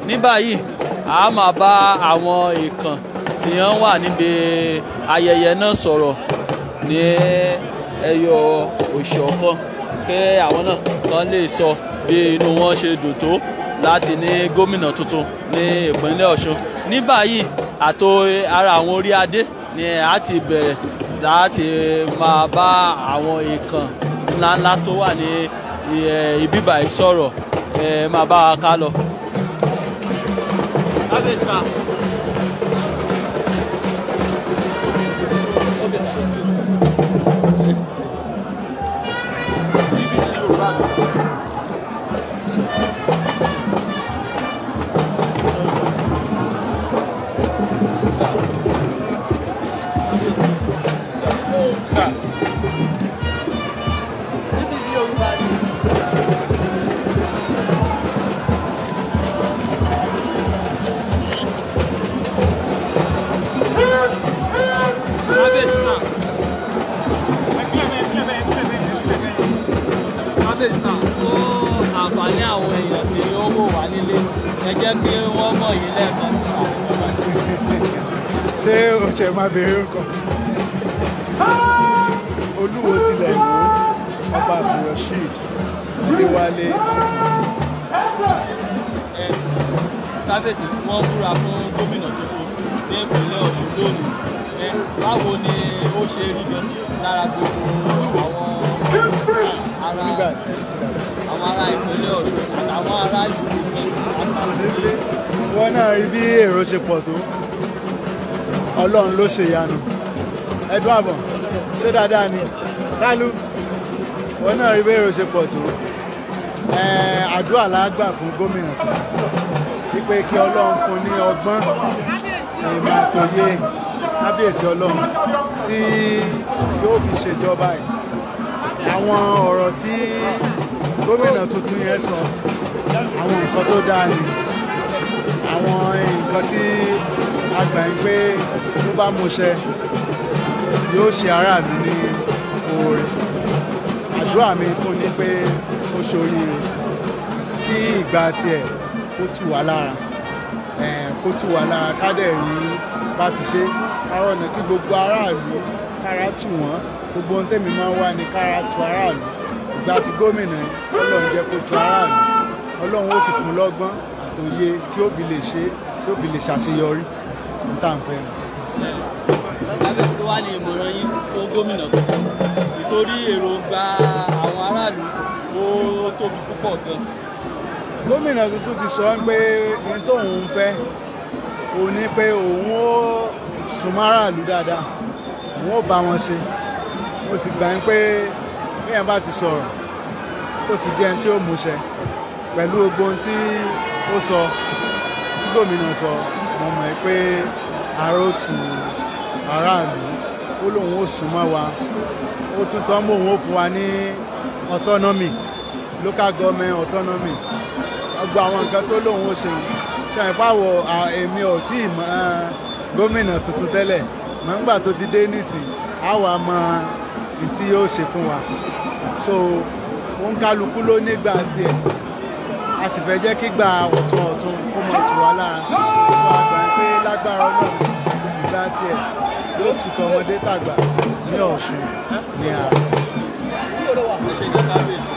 Ní báyìí a máa bá àwọn ìkàn tí wọ́n wà níbi ayẹyẹ náà sọ̀rọ̀ ní ẹyọ òṣọ̀kan kí àwọn náà kan lè sọ bí inú wọn ṣe dùn tó láti ní gómìnà tuntun ní ìpínlẹ̀ Ọ̀ṣun. Ní báyìí àtò ara àwọn orí adé ni a ti bẹ̀rẹ̀ láti máa bá àwọn ìkàn ńláńlá tó wà ní ibi báyìí sọ̀rọ̀. Máa bá wa ká lọ. Àǹfààní àwọn èèyàn tí ó wò wá nílé, ẹ jẹ́ kí wọ́n mọ̀ yín lẹ́ẹ̀kan. Ṣé o ṣe máa béèrè orúkọ? Olúwo tilẹ̀ Ìwó, Ọba Abdulrasheed Adéwálé. Kábíyèsí, wọ́n búra fún gómìnà tuntun ní ìpínlẹ̀ Ọ̀ṣun lónìí. Báwo ni ó ṣe rí gan lára gbogbo àwọn ará ìpínlẹ̀ Ọ̀ṣun àtàwọn ará ìlú? Wọ́n náà rí bí èrò ṣe pọ̀ tó, Ọlọ́run ló ṣe ìyanu. Ẹdún àbọ̀ ṣé dáadáa ni sálú? Wọ́n náà rí bí èrò ṣe pọ̀ tó. Àdúrà la gbà fún gómìnà tuntun wípé kí Ọlọ́run fún ní ọgbọ́n ìmọ̀ àtòyé kábíyèsí Ọlọ́run tí yóò fi ṣèjọba ẹ̀. Àwọn ọ̀rọ̀ tí gómìnà tuntun yẹn sọ, àwọn nǹkan tó dáa ni, àwọn nǹkan tí a gbà ń pé tó bá múṣẹ yóò ṣe aráàlú ní oore. Àdúrà mi fún ni pé ó ṣoríire, kí ìgbà tiẹ̀ kó tù wá lára, kó tù wá lára, ká dẹ̀ rí bá ti ṣe kárọ̀ ọ̀nà kí gbogbo aráàlú kára tù wọ́n. Gbogbo ohun tèmi máa ń wá ní kára tu aráàlú. Ìgbà tí gómìnà Ọlọ́run jẹ́ kó tu aráàlú, Ọlọ́run ó sì fún lọ́gbọ́n àtòye tí ó fi lè ṣe, tí ó fi lè ṣàṣeyọrí ní tá à ń fẹ́. Lábẹ́ tó wá ní ìmọ̀ràn yín fún gómìnà tuntun, nítorí èròǹgbà àwọn aráàlú ó tóbi púpọ̀ gan. Gómìnà tuntun ti sọ pé ohun tóun ń fẹ́ òun ni pé òun ó súnmọ́ aráàlú dáadáa, òun ó bá wọn ṣe. Mo sì gbà ń pé bẹ́ẹ̀ bá ti sọ̀rọ̀ ó sì jẹ́ ẹni tí ó múṣẹ pẹ̀lú gbogbo ohun tí ó sọ, tí gómìnà sọ. Mo mọ̀ pé ara ó tu aráàlú, ó lóun ó súnmọ́ wa, ó tún sọ mọ́ òun ó fún wa ní autonomy, local government autonomy. Gbogbo àwọn nǹkan tó lóun ó ṣe ṣe àìfáwọ̀ èmi ò tí ì mọ̀ gómìnà tuntun tẹ́lẹ̀, mọ̀ nígbà tó ti dé nísìn á wà mọ tí yóò ṣe fún wa. So òun kálukú ló nígbà tiẹ̀, a sì fẹ́ jẹ́ kígbà ọ̀tun ọ̀tun kó mọ̀ tù wá lára. So a gbà pé lágbára Ọlọ́run ìgbà tiẹ̀ yóò tù tọmọdé tàgbà ní Ọ̀ṣun ní àárọ̀. Ẹ ṣé gan kábíyèsí.